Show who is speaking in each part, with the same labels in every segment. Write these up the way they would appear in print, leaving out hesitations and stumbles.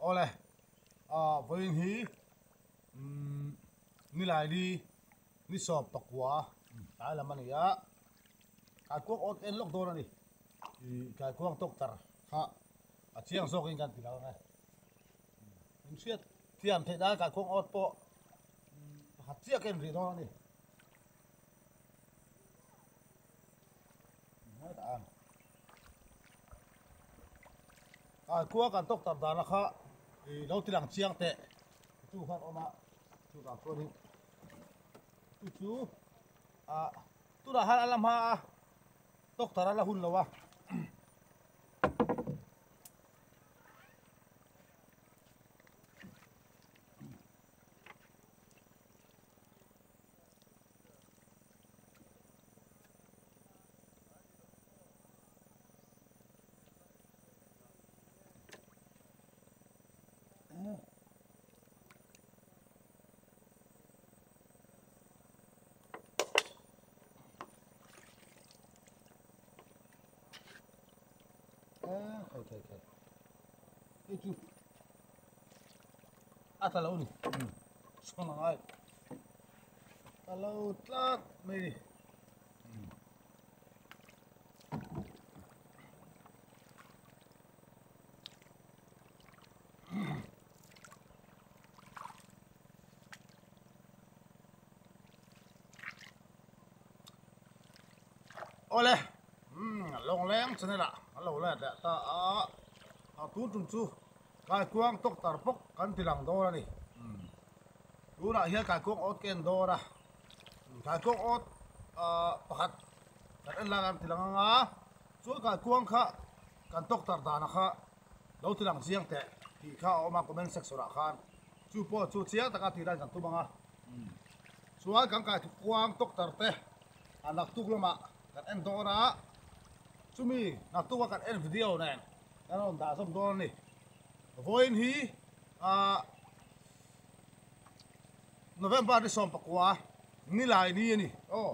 Speaker 1: Awle, vawiin hi Nilaini ni sawm pakua tlai lam a ni a, kaikuang awt en lawk dawn a ni. Kaikuang tawktar kha a chiang zawkin kan ti lo ang e. Min hriat thiam theih nan kaikuang awt pawh pakhat chiah ka inrih dawn a ni. Khua kan tawk tar dana kha lo ti lang chiang teh tu khan awm a chutah chuanin chu chu ah tunah khan a la hma a tawk tar a la hun lo a. Hei chu a tla lo ni sawn a ngai tla lo tlat mai ni. Awle lawngleng channel ah an lo let leh ta a a tun tum chu kaikuang tawktar bawk kan ti lang dawn a ni tunah hian kaikuang awt ka en dawn a kaikuang awt pakhat kan en lai kan ti lang ang a chuan kaikuang kha kan tawktar dana kha lo ti lang chiang teh tih kha a awm a comment section ah khan chu pawh chu chiang taka tih dan kan tum ang a chuan kan kaikuang tawktar te a naktuk lamah kan en dawn a chumi naktuk a kan en video nen kan rawn dah zawm dawn a ni vawiin hi ah November ni 19 nilai ni a ni aw.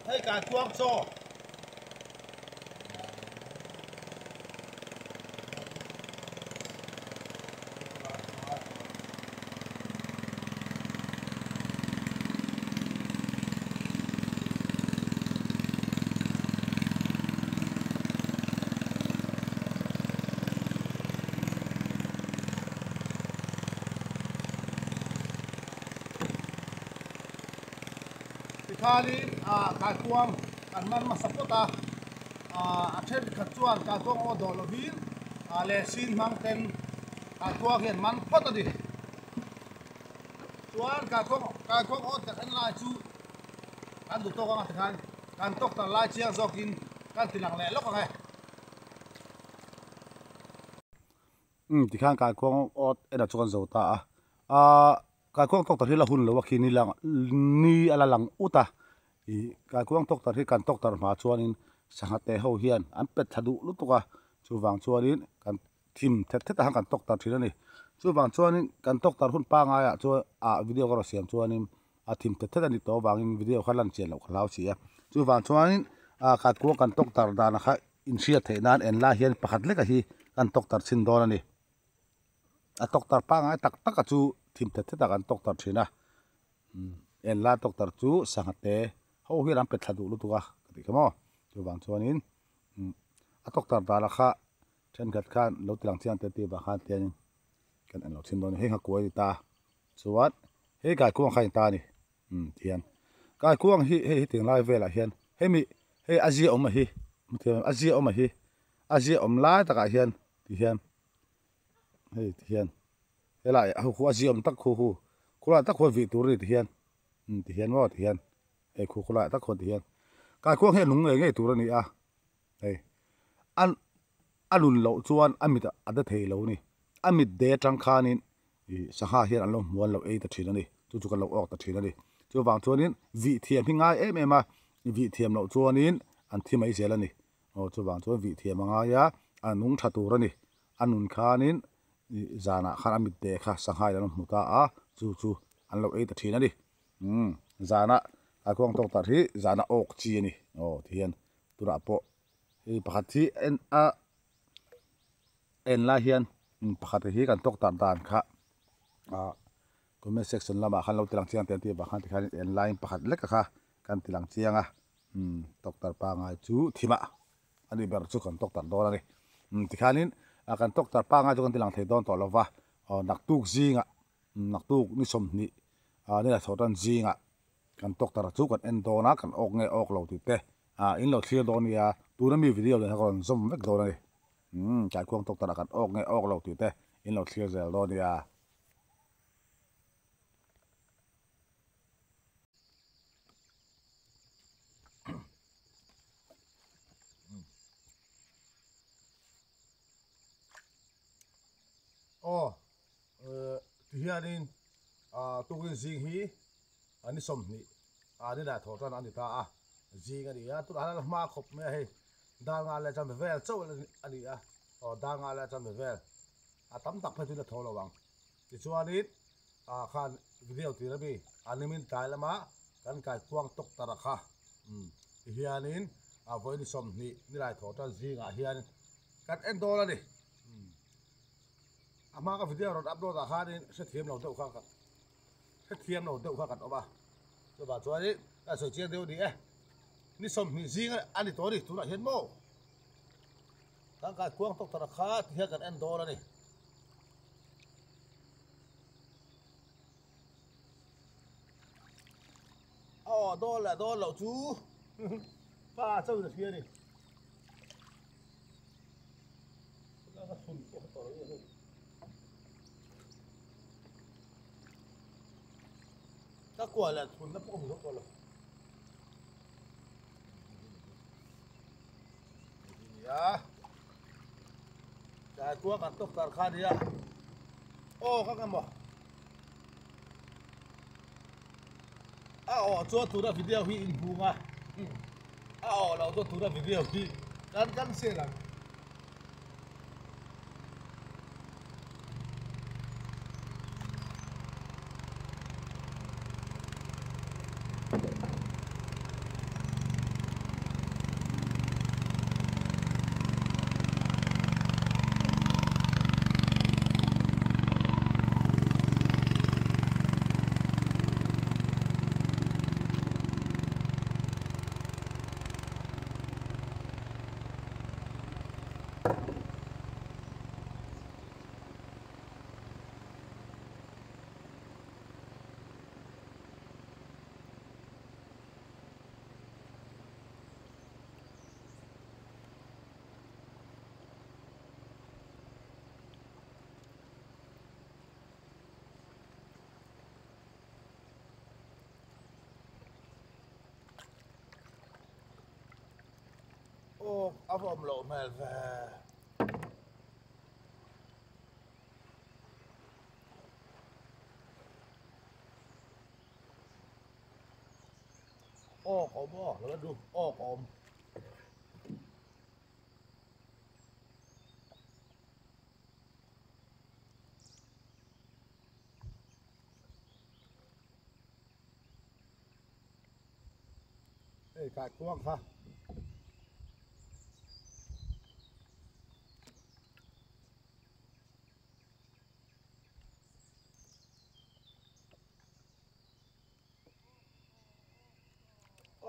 Speaker 1: Hei kai kuang chaw. Tikhanin ah kaikuang an man hmasa phawt a, ah a thenkhat chuan kaikuang aw dawh lovin ah lehsin hmang ten kaikuang hi an man phawt a ni. Chuan kaikuang kaikuang aw tak en lai chu kan duh tawk anga tikhan kan tawk tar lai chiang zawkin kan ti lang leh lawk ang e.
Speaker 2: Umm tikhan kaikuang awt enah chu kan zo ta a, ah kaikuang tawk tar hi la hun lo a khi ni lang ni a la lang ut a, ih kaikuang tawk tar hi kan tawk tar hma chuanin sangha te ho hian an pet thla duh lutuk a, chuvang chuanin kan Thim thet thet ah khan kan tawk tar thin a ni. Chuvang chuanin kan tawk tar hun pangaiah chuan ah video ka rawn siam chuanin a thim thet thet a ni tawh avangin video kha lan chian loh ka hlau si a. Chuvang chuanin ah khat kuang kan tawk tar danah kha inhriat theih nan en lai hian pakhat leka hi kan tawk tar chhin dawn a ni. A tawk tar pangai tak tak a chu thim thet thet ah kan tawk tar thin a. En lai tawk tar chu sangha te ho hian an pe thla duh lutuk a ka tih kha maw. Chuvang chuanin a tawk tar danah kha Thenkhat khan lo ti lang chiang te tih vang khan tiangin kan en lo thin dawn a ni. Hei kha kuai a ni ta chuan hei kaikuang kha a ni ta a ni umm tihian kaikuang hi hei hi tinglai velah hian hemi hei a zia awm a hi a zia awm a hi a zia awm lai takah hian tihian hei tihian helai ho khu a zia awm tak khu khu khulai tak khuan vih tur a ni tihian umm tihian maw tihian hei khu khulai tak khuan tihian kaikuang hi a nung ngei ngei tur a ni a. Hei a a lun loh chuan a mit a de thei lo a ni. A mit de atang khanin ih sangha hian an lo hmuan lo ei ta thin a ni. Chu chu kan lo awk ta thin a ni. Chuvang chuanin vih thiam hi ngai em em a, vih thiam loh chuanin an thi mai zel a ni. Aw chuvang chuan vih thiam a ngai a, a nung tha tur a ni. A nun khanin ih zanah khan a mit teh kha sangha in an hmu ta a, chu chu an lo ei ta thin a ni. Umm zana kaikuang tawk tarh hi zana awk chi a ni. Aw tihian tunah pawh hei pakhat hi en a en lai hian pakhat hi kan tawk tarh dan kha ah comment section lamah khan lo ti lang chiang teh an tih avang khan tikhian en laiin pakhat lek a kha kan ti lang chiang a umm doctor pangai chu thimah a nih ber chu kan doctor dawn a ni umm tikhianin ah kan doctor pangai chu kan ti lang thei dawn tawh lova aw naktuk zingah naktuk ni 20 ah ni la chhoh tan zingah kan doctor chu kan en dawn a kan awk nge awk lo tih te ah in lo thlir dawn nia tuna mi video nen kha ka rawn zawm vek dawn a ni umm kaikuang doctor ah kan awk nge awk lo tih te in lo thlir zel dawn nia.
Speaker 1: Aw tihianin tukin zing hi ni 20 ni leh thawh tan a ni ta a, zing a ni a, tunah hian a hma khawp mai a hei dar nga leh chanve vel chauh a ni a, aw dar nga leh chanve vel a tam tak phei chu la tho lo ang. Tichuanin ah khan video tir ami a nimin tlai lama kan kaikuang tawk tar a kha umm tihianin a vawi ni 20 nilai thawh tan zingah hian kan en dawn a ni umm a hma ka video rawn upload ah khanin hrethiam lo deuh kha ka hrethiam lo deuh kha kan awm a chuvang chuanin ka sawi chiang deuh a ni e ni 20 zing a ni tawh a ni tunah hian maw kan kaikuang tawk tar a kha tihian kan en dawn a ni. A aw dawn leh dawn loh chu pa chauhin a hria a ni. Ka kuah leh thunna pawh ka hmu zo tawh lo. Nia. Tlai kuang kan tawk tar kha nia. Aw ka ngemaw. A aw chuan tuna video hi in hung a. A aw lo chuan tuna video hi kan kan sel ang. Aw a va awm loh hmel ve. Awk a awm aw lo la duh awk a awm. Hei kaikuang kha.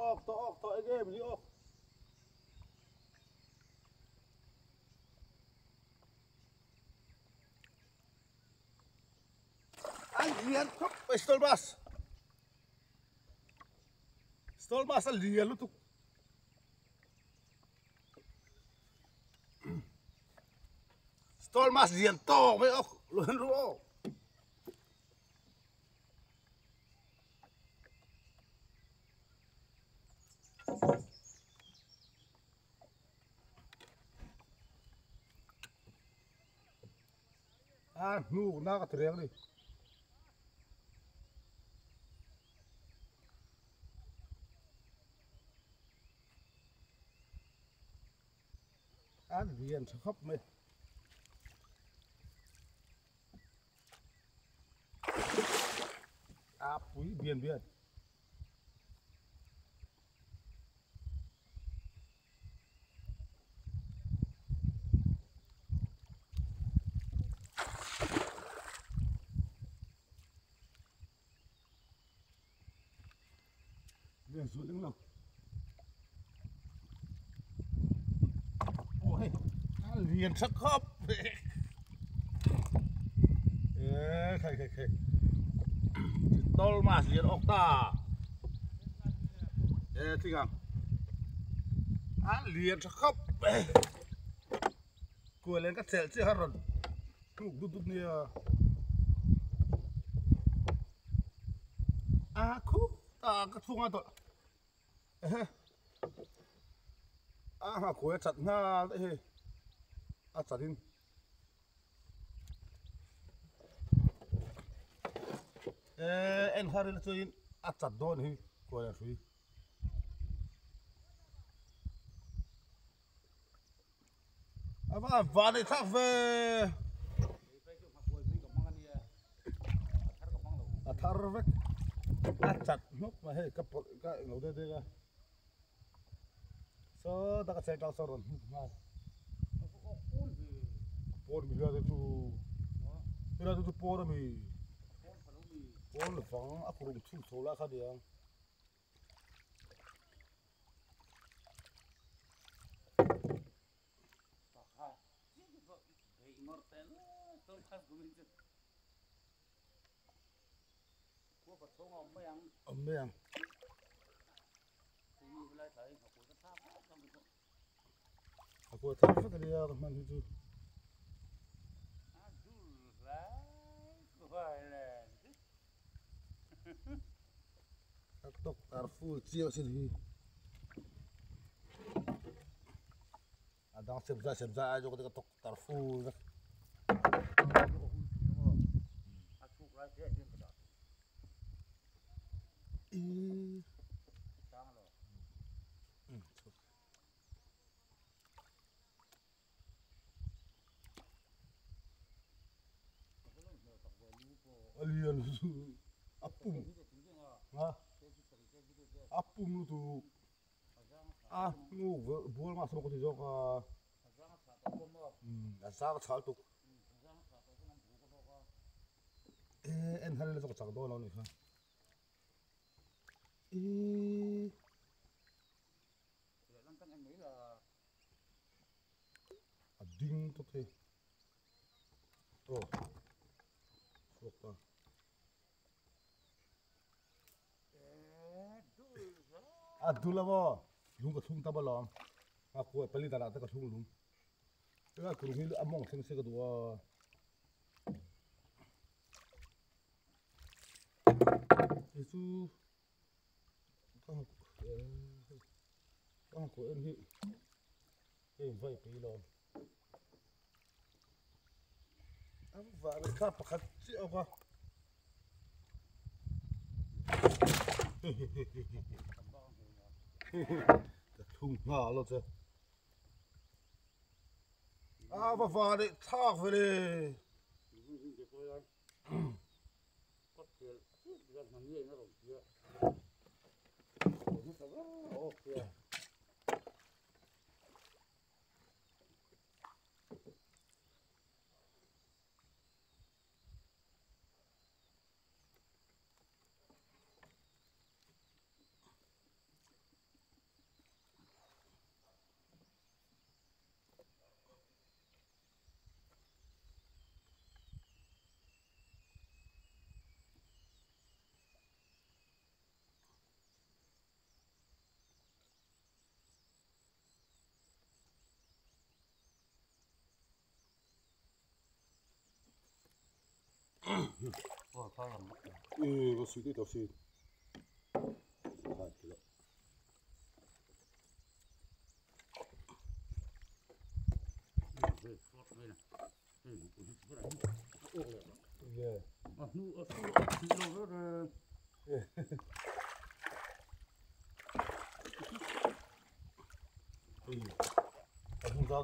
Speaker 1: Awk tawh awk tawh eng em ni awk. An lian khawp mai stall bus. Stall bus a lian lutuk. Stall bus lian tawk mai awk luan ru aw. A hnuk na ka ti reng a ni.
Speaker 2: A lian tha khawp mai. A pui bian bian. Lian zual eng lo. Aw hei a lian tha khawp e khai khai khai tol ma lian awk ta e thing ang a lian tha khawp kuai len ka chelh chiah a rawn tluk dut dut nia a khu ta ka chhung a tawlh ehe a ha khuai a chat nghal daih hei a chat in eh en har ila chuan in a chat dawn hi khuai a hrui. A va van ei thlak ve. A thar vek. A chat hnawk mai hei ka pawlh ka englo deuh deuh a. Saw tak a cheng tang saw rawn hnuk nghal. Pawn mi hla te chu. Hela te chu pawn ami. Pawn vang a kurung thum chho lai kha aniang. Awm mai ang. A kuah thar vek a nia ka hman hi chu. A tawk tar full chiang sin hi. A dang sem zai sem zai ai zawk te ka tawk tar full vek. A lian a pum a pum lutuk a hnuk bual nghah saw ka ti zawk a a zang chhal tuk e en har ila chu ka chak dawn lo a nih kha e. A ding tawp hei. Aw. Chhuak ta. A dul a maw? Lung ka thlung tam alawm. A kuai pali danah te ka thlung lung. Tunah kurung hi a mawng thleng se ka duh a. Hei chu ka ka kuai en hi hei vai pei lo. A vah leh kha pakhat chiah awk a. Ka thlung nghal lo che. A va va leh thlak ve le. Ừ, có suy tí suy. Yeah. A hung Hei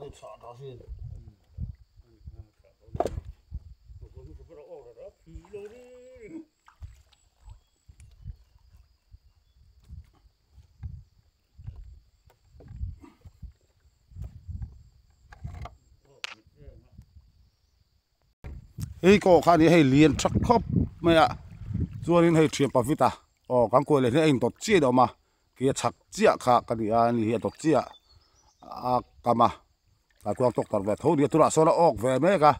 Speaker 2: kaw kha ani hei lian tha khawp mai a chuanin hei thian pavita aw kan kuai leh hi a indawt chiah in a awm a khi a chhak chiah kha ka ni a ani hi a dawt chiah a kam a kaikuang tawk tarh ve tho nia tunah sawn a awk ve mek a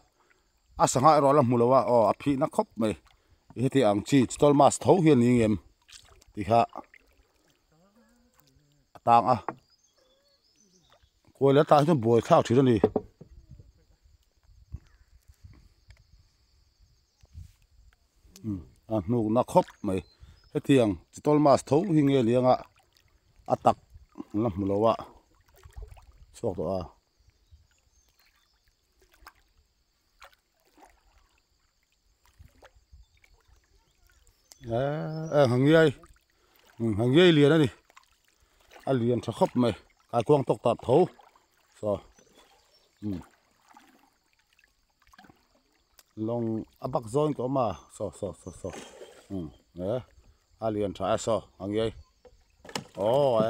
Speaker 2: a sangha erawh a la hmu lo a aw a phih na khawp mai heti ang chi chitawl mask tho hi a ni ngem tih kha a tang a kuai leh tah hi chuan buai thlak thin a ni. A hnuk na khawp mai hetiang chitawl mask tho hi nge liang a a tak an la hmu lo a chhuak tawh a. Eee hangiai hangiai lian a ni a lian tha khawp mai kaikuang tawk tak tho saw umm lawng a bak zawn ka awm a saw saw saw saw umm e a lian tha e saw hangiai aw e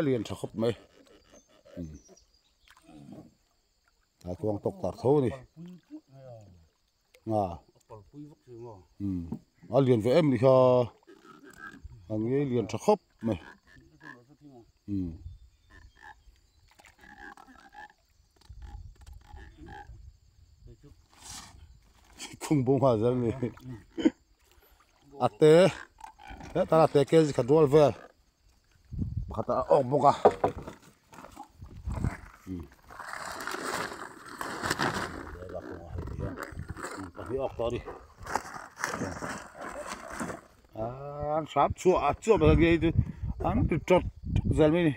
Speaker 2: lian tha khawp mai umm. A kuang tawk tak tho a ni a umm a lian ve em ni kha a ngei lian tha khawp mai umm. Khung bawng nghal zel a ni a te hetah a te kg khat rual vel. Pakhat a awk bawk a pahnih awk tawh a ni an hram chhuah a chuah mai ang chu an ti tawt zel mai a ni.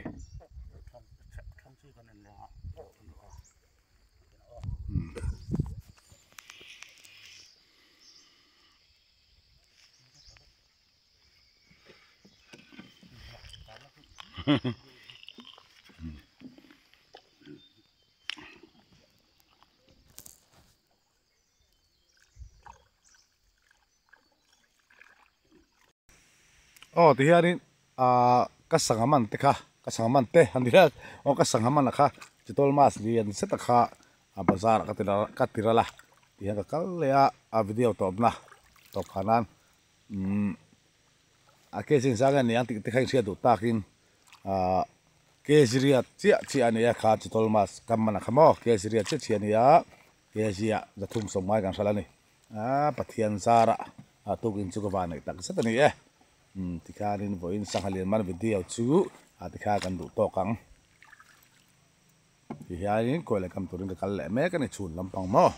Speaker 2: Aw ti hianin ahh ka sangha man te kha ka sangha man te an ti hian aw ka sangha man a kha chitawl mask lian zet a kha a bazar ah ka ti ral a ti hian ka kal leh a a video tawpna tawp kha nan. Umm a kg zang a ni ang tih te kha inhriat duh takin ahh kg riat chiah chiah a ni a kha chitawl mask kam man a kha maw kg riat chiah chiah a ni a kg ah zathum sawm ngai kan hral a ni aaa Pathian zarah a tukin chu ka van neih tak zet a ni e umm tikhanin vawiin sangha lian man video chu a tikha kan duh tawk ang ti hianin kawi leh kam turin ka kal leh mek a ni chhun lampang maw.